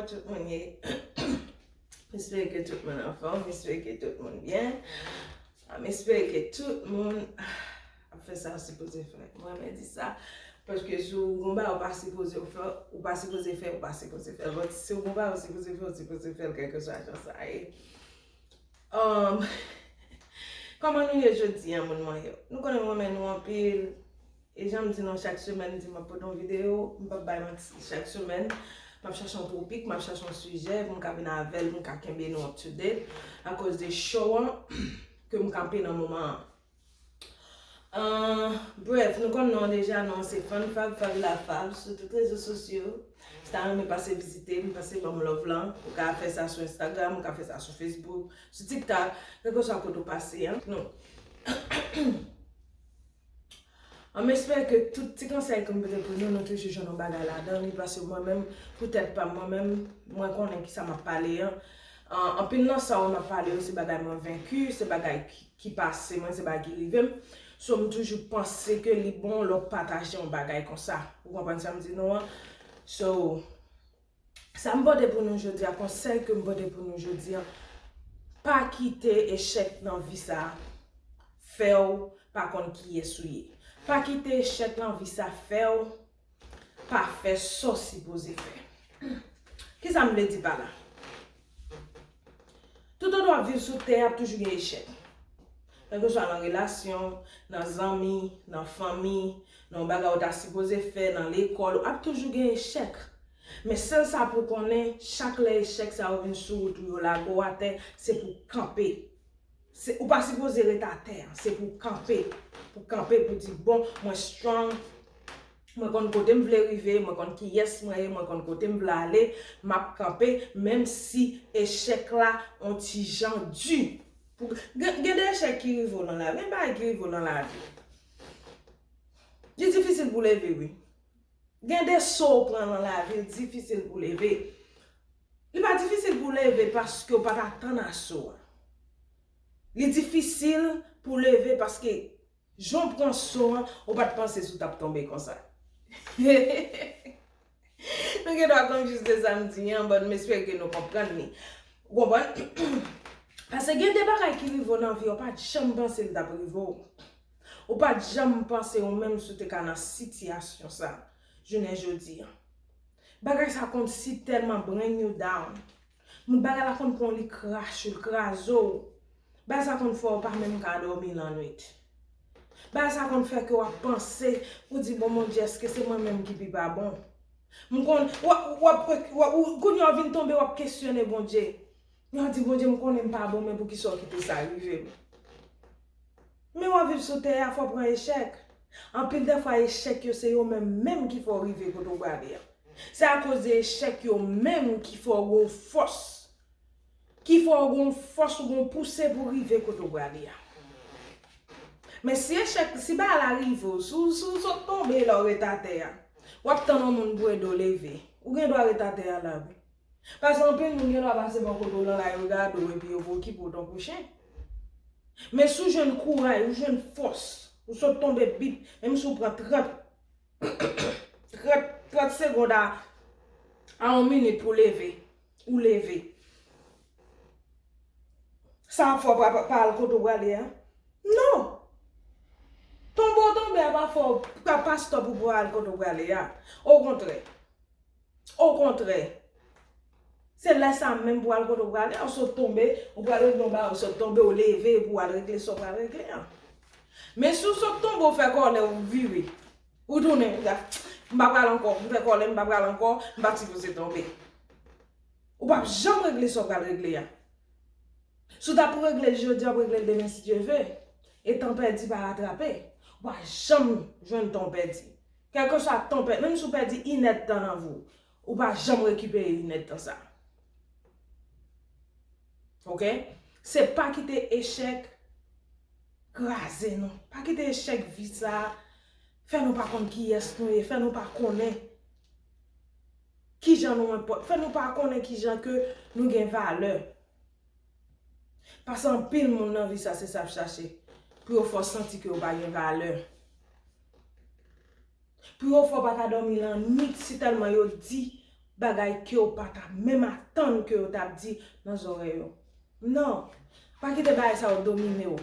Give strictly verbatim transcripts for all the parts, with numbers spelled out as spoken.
Tout moun ye. M espere ke tout moun anfòm, m espere ke tout moun byen. M espere ke tout moun ap fè sa yo sipoze fè. Mwen renmen di sa, paske si w gon bagay ou pa sipoze w fè, ou pa sipoze fè, ou pa sipoze fè. But si w gon bagay ou sipoze fè, ou sipoze fè l kèlkeswa jan sa ye. Um, kòman nou ye jodi a, moun mwen yo? Nou konnen m renmen nou anpil. E jan m di nou chak semèn, m di m ap pote yon videyo, m p ap bay manti. Chak semèn, m ap chache yon topik, m ap chache yon sijè pou m ka vin avè l, pou m ka kenbe nou up to date akoz de show an ke m kanpe nan moman an. Ah, brèf, nou konn non deja, non se Fann Fav, Fav la Fav sou tout rezo sosyo. Si ta renmen pase vizite m, pase ban m love lan, ou ka fè sa sou Instagram, ou ka fè sa sou Facebook, sou TikTok, kèlkeswa kote ou pase an. Nou. An m espere ke tout ti konsèy ke m pote pou nou, nou toujou jwenn yon bagay ladan li, paske mwen menm, pou tèt pa m, mwen menm, mwen konnen kisa m ap pale an. An, anpil nan sa yo m ap pale yo, se bagay mwen venki, se bagay ki, ki pase mwen, se bagay ki rive m. So, m toujou panse ke li bon lè w pataje yon bagay konsa. Ou konprann sa m di nou an? So, sa m pote pou nou jodi a, konsèy ke m pote pou nou jodi a, pa kite echèk nan vi sa a fè w pa konn kiyès ou ye. Pa kite echèk nan vi sa a fè w pa fè sa w sipoze fè. Kisa m vle di pa la? Toutotan w ap viv sou tè a, ap toujou gen echèk. Kèlkeswa nan relasyon, nan zanmi, nan fanmi, nan yon bagay ou ta sipoze fè, nan lekòl, ap toujou gen echèk. Men sèl sa pou w konnen, chak lè echèk sa yo vin sou wout ou, yo lage w atè, se pou w kanpe. Se, ou pa sipoze ret atè, se pou w kanpe. Pou w kanpe, pou w di, bon, mwen strong, mwen konn kote m vle rive, mwen konn kiyès mwen ye, mwen konn kote m vle ale, m ap kanpe, menm si echèk la on ti jan di. Pou, gen, gen de echèk ki rive w nan lavi, gen bagay ki rive w nan lavi. Li difisil pou leve, wi. Gen de so w pran nan lavi, li difisil pou leve. Li pa difisil pou leve paske w pa t atann a so a. Li difisil pou leve paske jan w pran so an, ou pa t panse si w t ap tonbe konsa. Nou gen dwa confuse de sa m di an, but m espere ke nou konprann li. Ou konprann? Paske gen de bagay ki rive w nan vi a, ou pa t janm panse li t ap rive w. Ou pa t janm panse ou menm si w te ka nan sitiyasyon sa, jounen jodi an. Bagay sa konn si tèlman bring you down. Moun bagay la konn pran w, li krache w, li kraze w. Bagay sa konn fè w pa menm ka dòmi lannwit. Bagay sa konn fè ke w ap panse, ou di, bon, Bondye, èske se mwen menm ki pi pa bon? M konn, w ap, w ap, w ap, ou, kounye a w vin tonbe, w ap kesyone Bondye. W ap di, Bondye, m konnen m pa bon, men poukisa w kite sa rive m? Men w ap viv sou tè a, fò w pran echèk. Anpil de fwa, echèk yo, se yo menm menm ki fè w rive kote w prale a. Se akoz de echèk yo menm ki fè w gon fòs. Ki fè w gon fòs, ou gon pouse pou w rive kote w prale a. Men si echèk, si bagay la rive w, si w, si w sot tonbe lè w ret atè a, w ap tann yon moun pou ede w leve. Ou gen dwa ret atè a la, wi. Paske anpil moun gen dwa pase bò kote w lan la, yo gade w epi yo vokipe w tankou chen. Men si w jwenn kouraj, ou jwenn fòs, ou sot tonbe bip, menm si w pran trant, trant, trant segonn a, a yon minit pou leve, ou leve. Sa ap fè w pa, pa, pa al kote w prale a? Non! Tonbe w tonbe a pa fè w pa, pa stop ou pou al kote w prale a. Okontrè. Okontrè, se lè sa menm pou al kote w prale a, ou sot tonbe, ou pral regle yon bagay, ou sot tonbe, ou leve pou w al regle sa w pral regle an. Men si w sot tonbe, ou fè kòlè, ou vire. Ou tounen, ou di, m pa pral ankò, m fè kòlè, m pa pral ankò, m pa t sipoze tonbe. Ou p ap janm regle sa w pral regle a. Si w t ap regle l jodi, w ap regle l demen si Dye ve. E tan pèdi pa ratrape. Ou pa janm jwenn tan w pèdi. Kèlkeswa tan w pèdi, menm si w pèdi inèdtan nan vi w, ou pa janm rekipere inèdtan sa. Oke? Se pa kite echèk kraze nou. Pa kite echèk vi sa fè nou pa konn kiyès nou ye, fè nou pa konnen kijan nou enpòt, fè nou pa konnen kijan ke nou gen valè. Paske anpil moun nan vi sa se sa y ap chache. Pou yo fè w santi ke w pa gen valè. Pou yo fè w pa ka dòmi lannwit si tèlman yo di bagay ke w pa ta menm atann ke yo t ap di nan zòrèy ou. Non, pa kite bagay sa yo domine w.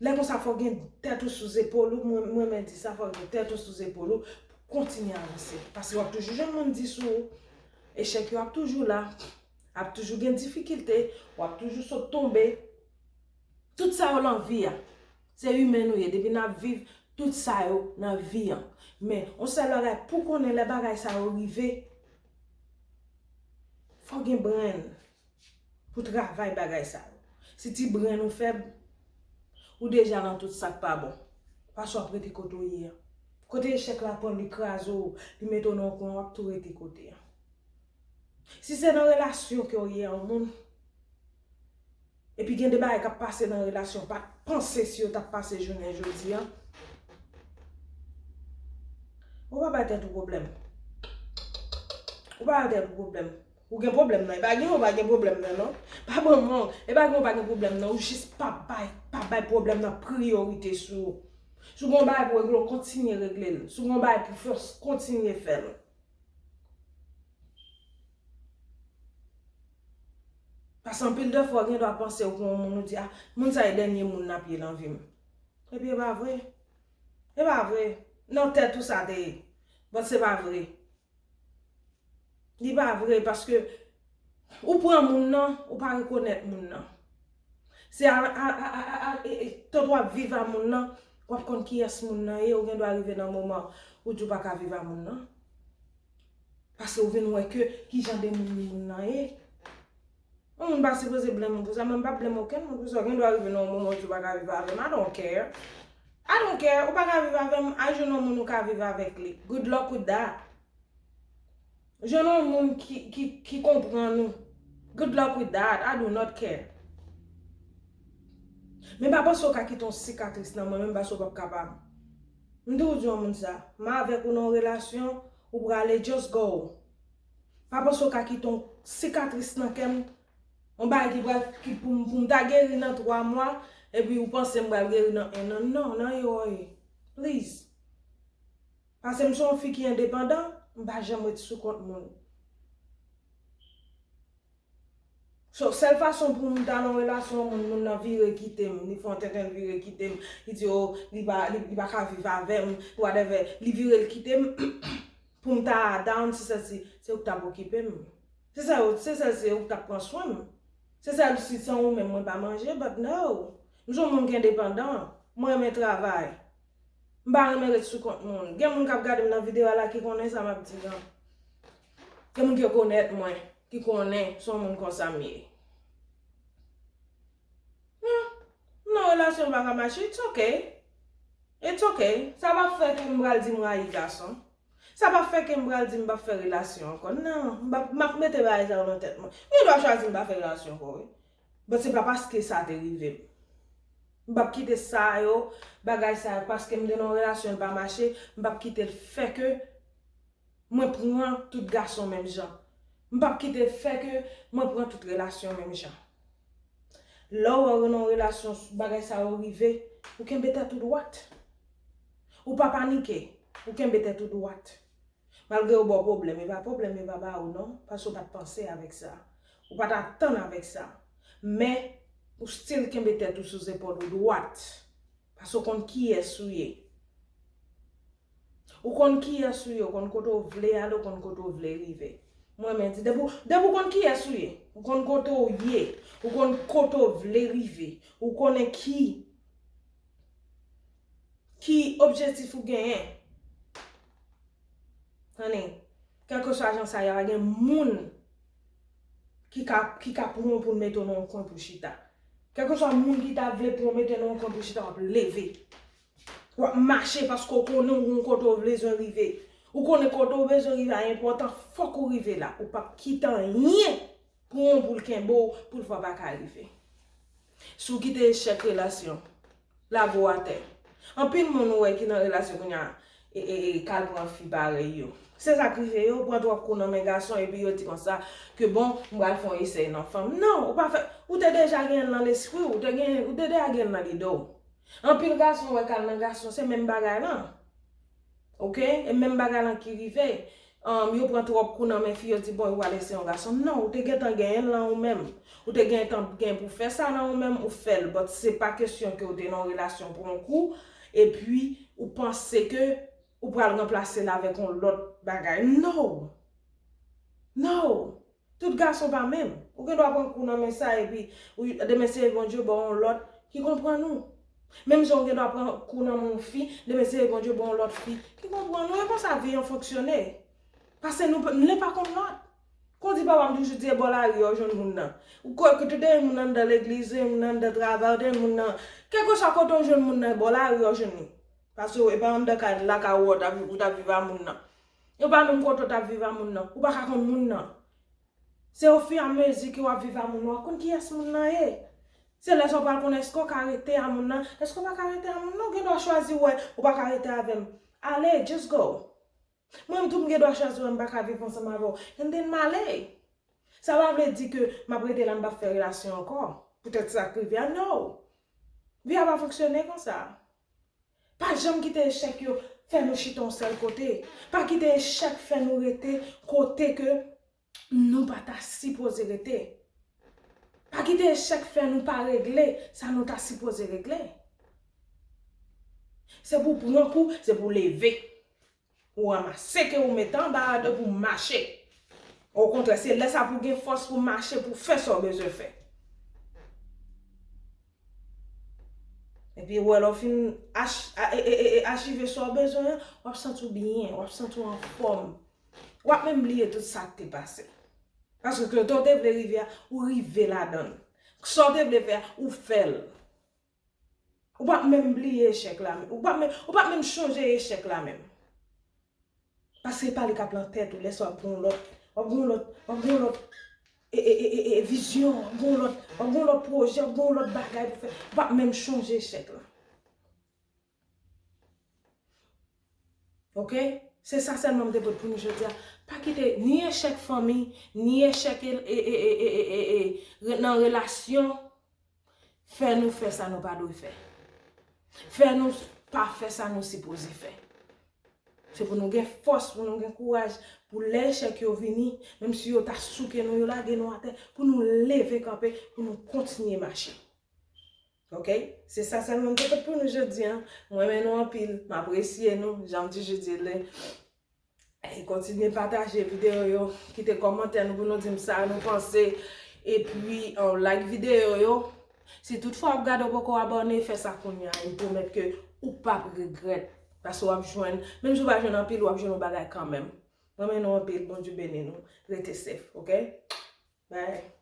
Lè konsa, fò w gen tèt ou sou zepòl ou. Mwen, mwen renmen di sa, fò w gen tèt ou sou zepòl ou pou kontinye avanse. Paske w ap toujou jwenn moun di sou ou. Echèk yo ap toujou la. Ap toujou gen difikilte. W ap toujou sot tonbe. Tout sa yo nan vi a. Se imen nou ye. Depi n ap viv, tout sa yo nan vi an. Men, yon sèl bagay, pou konnen lè bagay sa yo rive, fò w gen brenn pou travay bagay sa yo. Si ti brenn ou fèb, ou deja nan tout sa k pa bon. Paske w ap rete kote w ye a. Kote echèk la pran, li kraze w, li mete w nan yon kwen, w ap tou rete kote a. Si se nan relasyon ke w ye a yon moun, epi gen de bagay k ap pase nan relasyon, w pa t panse si yo t ap pase jounen jodi a, ou pa bay tèt ou pwoblèm. Ou pa bay tèt ou pwoblèm. Ou gen pwoblèm nan. E pa gen ou pa gen pwoblèm nan, non. Pa ban m manti. E pa gen ou pa gen pwoblèm nan. Ou jis pa bay, pa bay pwoblèm nan priyorite sou ou. Si w gen yon bagay pou regle, w kontinye regle l. Si w gen yon bagay pou fè, w kontinye fè l. Paske anpil de fwa, w gen dwa panse ou pou yon moun, ou di, "Ah, moun sa e dènye moun n ap ye nan vi m." Epi e pa vre. E pa vre. Nan tèt ou sa te ye. But se pa vre. Li pa vre paske ou pran moun nan, ou pa rekonèt moun nan. Se a, a, a, a, a, a, e, e, tan w ap viv a moun nan, w ap konn kiyès moun nan ye, ou gen dwa rive nan moman ou di w pa ka viv a moun nan. Paske ou vin wè ke ki jan de moun moun nan ye. Yon moun pa sipoze blame ou pou sa, mwen m pa blame okenn moun pou sa. Ou gen dwa rive nan yon moman ou di w pa ka viv avè m. I don't care. I don't care. Ou pa ka viv avè m, al jwenn yon moun ou ka viv avèk li. Good luck with that. Jwenn yon moun ki, ki, ki konprann ou. Good luck with that. I do not care. Men pa panse w ka kite yon sikatris nan mwen menm paske w p ap kapab. M toujou di yon moun sa, m avèk ou nan yon relasyon, ou prale, just go. Pa panse w ka kite yon sikatris nan kè m, yon bagay ki pral, ki pou, pou m ta geri nan twa mwa, epi ou panse m pral geri nan en an. Non, nan erè w ye. Please. Paske m se yon fi ki endepandan, m pa janm ret sou kont moun. So, sèl fason pou m ta nan yon relasyon, moun, moun nan vire kite m, li fè yon tenten, l vire kite m, li di, oh, li pa, li, li pa ka viv avè m, whatever, li vire, l kite m, pou m ta down, se sèl si, se ou k t ap okipe m. Se sèl, se sèl si ou k t ap pran swen m. Se sèl si san ou menm mwen pa manje, but no. M se yon moun ki endepandan, mwen renmen travay. M pa renmen ret sou kont moun. Gen moun k ap gade m nan videyo a la ki konnen sa m ap di lan. Gen moun ki rekonèt mwen, ki konnen se yon moun konsa m ye. Non, m nan relasyon pa ka mache, it's okay. It's okay. Sa pa fè ke m pral di m rayi gason. Sa pa fè ke m pral di m p ap fè relasyon ankò. Non, m p ap, m ap mete bagay sa yo nan tèt mwen. M gen dwa chwazi m pa fè relasyon ankò, wi. But se pa paske sa te rive m. M p ap kite sa yo, bagay sa yo, paske m te nan yon relasyon, l pa mache, m p ap kite l fè ke mwen pran tout gason menm jan. M p ap kite l fè ke mwen pran tout relasyon menm jan. Lè w wè w nan yon relasyon, bagay sa yo rive, ou kenbe tèt ou dwat. Ou pa panike, ou kenbe tèt ou dwat. Malgre yo ba w pwoblèm, e pa pwoblèm yo pa ba ou non, paske w pa t panse avèk sa. Ou pa t atann avèk sa. Men, ou still kenbe tèt ou sou zepòl ou dwat. Paske w konn kiyès ou ye. Ou konn kiyès ou ye, ou konn kote w vle ale, ou konn kote w vle rive. Mwen menm di, depi w, depi w konn kiyès ou ye, ou konn kote w ye, ou konn kote w vle rive, ou konnen ki, ki objektif ou genyen. Tande, kèlkeswa jan sa ye a, pa gen moun ki ka, ki ka pran w pou l mete w nan yon kwen pou chita. Kèlkeswa moun ki ta vle pran w mete nan yon kwen pou chita, w ap leve. W ap mache paske w konnen w gen kote w bezwen rive. Ou konnen kote w bezwen rive a enpòtan, fòk ou rive la. Ou p ap kite anyen pou yon boul kenbe w, pou l fè w pa ka rive. Si w kite echèk relasyon, lage w atè. Anpil moun ou wè ki nan relasyon kounye a, e, e, e, k al pran fi parèy yo. Se sa k rive yo, pran twòp kou nan men gason, epi yo di konsa ke bon, m pral fè yon esèy nan fanm. Non, ou pa fè, ou te deja gen l nan lespri w, ou te gen, ou te deja gen l nan lide w. Anpil gason wè k al nan gason, se menm bagay lan. Oke? E menm bagay lan ki rive. um, yo pran twòp kou nan men fi, yo di, bon, yo pral eseye yon gason. Non, ou te gentan genyen l nan ou menm. Ou te gentan gen pou fè sa nan ou menm, ou fè l. But se pa kesyon ke ou te nan yon relasyon pou yon kou, epi ou panse ke ou pral ranplase l avèk yon lòt bagay. No! No! Tout gason pa menm. Ou gen dwa pran kou nan men sa epi ou, demen se Bondye ba w yon lòt ki konprann ou. Menm jan ou gen dwa pran kou nan men yon fi, demen se Bondye ba w yon lòt fi ki konprann ou. E konsa vi an fonksyone. Paske nou, nou pa konn lòt. Kon di papa m toujou di, e bò lari a w jwenn moun nan. Ou kwè ke tout dèyè moun nan anndan legliz, dèyè moun nan anndan travay, dèyè moun nan. Kèlkeswa kote w jwenn moun nan, e bò lari a w jwenn li. Paske e pa anndan kay lakay ou w t ap, ou t ap viv a moun nan. E pa menm kote w t ap viv a moun nan. Ou pa ka konn moun nan. Se ofiramezi ke w ap viv a moun nan, w ap konn kiyès moun nan ye. Se lè sa w pral konn èske w ka rete a moun nan, èske w pa ka rete a moun nan. Ou gen dwa chwazi, wè, ou pa ka rete avè m. Ale, just go. Mwen menm tou, m gen dwa chwazi, wè, m pa ka viv ansanm avè w. And then m ale. Sa pa vle di ke m ap rete la, m p ap fè relasyon ankò. Poutèt sa k rive a, no. Vi a pa fonksyone konsa. Pa janm kite echèk yo fè nou chita yon sèl kote. Pa kite echèk fè nou rete kote ke nou pa ta sipoze rete. Pa kite echèk fè nou pa regle sa nou ta sipoze regle. Se pou w pran kou, se pou w leve. Ou ranmase ke ou mete anba a, epi w mache. Okontrè, se lè sa pou w gen fòs pou w mache, pou w fè sa w bezwen fè. Epi wè, lè w fin ach-, a, e, e, e, e, achive sa w bezwen an, w ap santi w byen, w ap santi w anfòm. W ap menm bliye tout sa k te pase. Paske kote w te vle rive a, ou rive ladan l. Sa w te vle fè a, ou fè l. Ou p ap menm bliye echèk la menm. Ou p ap menm, ou p ap menm chonje echèk la menm. Paske se pa li k ap nan tèt ou. Lè sa w ap gen yon lòt, w ap gen yon lòt, w ap gen yon lòt e, e, e, e, e, vizyon, w ap gen yon lòt, w ap gen yon lòt pwojè, w ap gen yon lòt bagay pou fè. W ap menm chonje echèk la. Oke? Se sa sèlman m te pot pou nou jodi a. Pa kite ni echèk fanmi, ni echèk e, e, e, re-, nan relasyon fè nou fè sa nou pa dwe fè. Fè nou pa fè sa nou sipoze fè. Se pou nou gen fòs, pou nou gen kouraj, pou lè echèk yo vini, menm si yo ta souke nou, yo lage nou atè, pou nou leve kanpe, pou nou kontinye mache. Oke? Se sa sèlman m te pot pou nou jodi a. Mwen renmen nou anpil, m apresye nou, jan m toujou di l. E kontinye pataje videyo yo, kite kòmantè nou pou nou di m sa nou panse. Epi, uh, like videyo yo. Si toutfwa w ap gade w poko abòne, fè sa kounye a. M pwomèt ke ou p ap regrèt. Paske w ap jwenn, menm si w pa jwenn anpil, w ap jwenn yon bagay kanmenm. Mwen renmen nou anpil, Bondye beni nou. Rete safe, oke? Bye.